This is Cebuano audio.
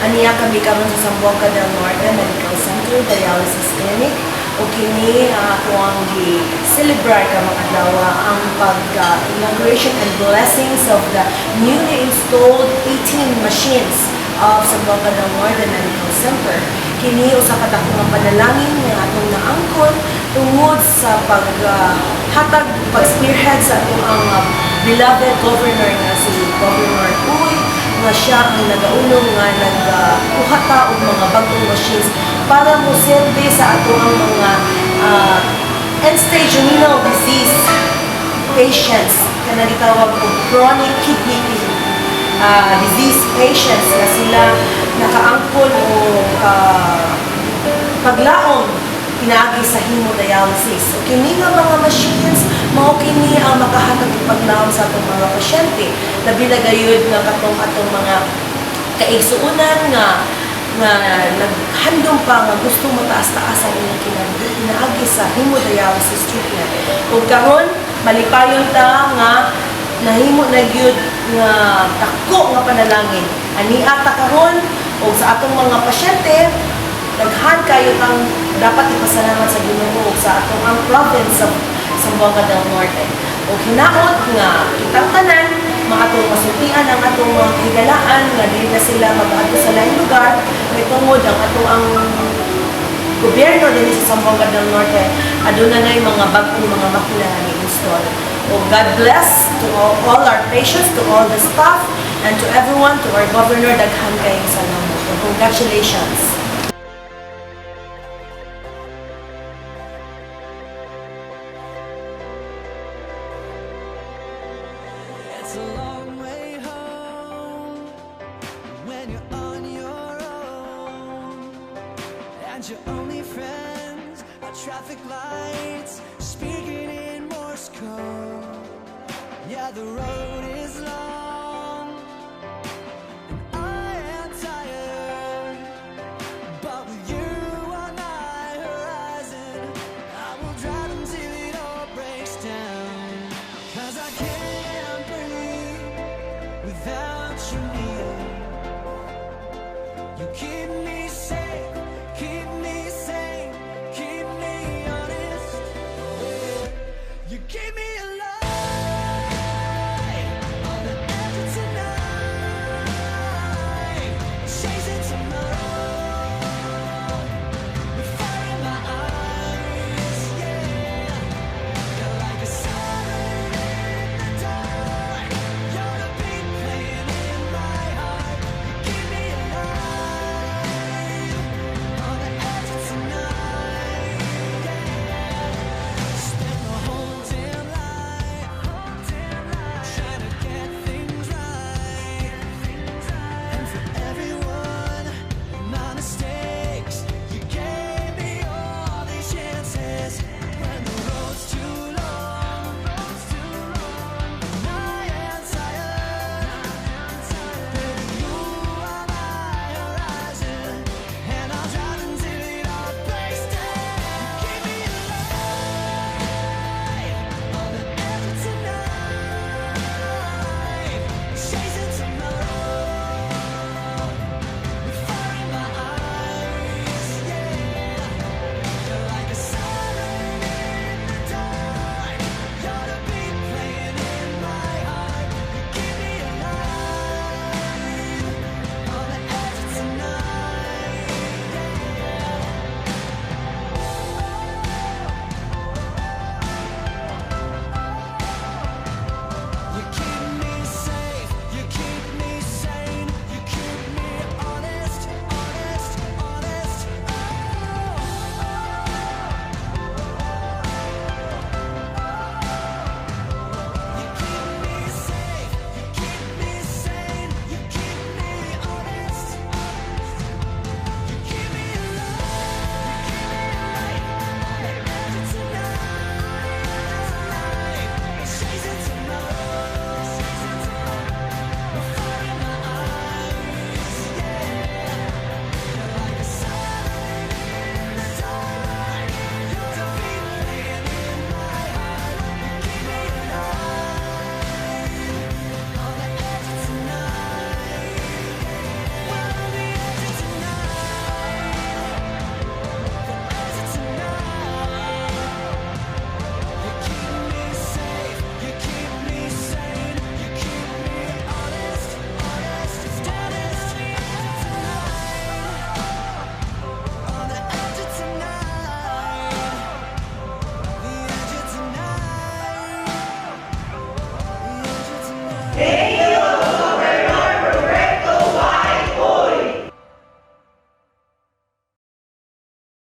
Aniya kami karon sa Zamboanga del Norte Medical Center Dialysis Clinic ug kini ang ato ang gi-celebrar karong adlaw ang pag-inauguration and blessings of the newly installed 18 machines of Zamboanga del Norte Medical Center. Kini usa ka dako nga panalangin nga atong naangkon tungod sa paghatag, pag-spearhead sa atong ang beloved governor nga si Governor Uy, nga siya ang nagaunong nga nagkuha og mga bagong machines para mo silbi sa ato ang mga end-stage renal disease patients kana gitawag og chronic kidney disease patients nga sila nakaangkon og paglaom pinaagi sa hemodialysis. So, kini nga mga machines, mao kini ang makahatag og paglaom sa atong mga pasyente. Labi na gayud nga katong atong mga kaigsuonan nga nga naghandom pa nga gusto mataas-taas ang inyong kinabuhi pinaagi sa hemodialysis treatment. Ug karon malipayon ta nga nahimo na gyud nga dako nga panalangin. Ania ta karon ug sa atong mga pasyente, daghan kayo kang dapat ipasalamat sa Ginoo ug sa atong ang province of Zamboanga del Norte. Ug hinaot nga kitang tanan maatong masultian ang atong mga kahigalaan nga dili na sila mag-adto sa laing lugar kay tungod ang atong ang gobyerno dinhi sa Zamboanga del Norte aduna na mga bag-ong mga makina nga ni-install. O God bless to all our patients, to all the staff, and to everyone, to our governor, daghan kayong salamat. And congratulations. It's a long way home when you're on your own, and your only friends are traffic lights speaking in Morse code. Yeah, the road is long, and I am tired, but with you on my horizon, I will drive until it all breaks down. 'Cause I can't breathe without you near. You keep me safe, keep me sane, keep me honest. Yeah. You keep me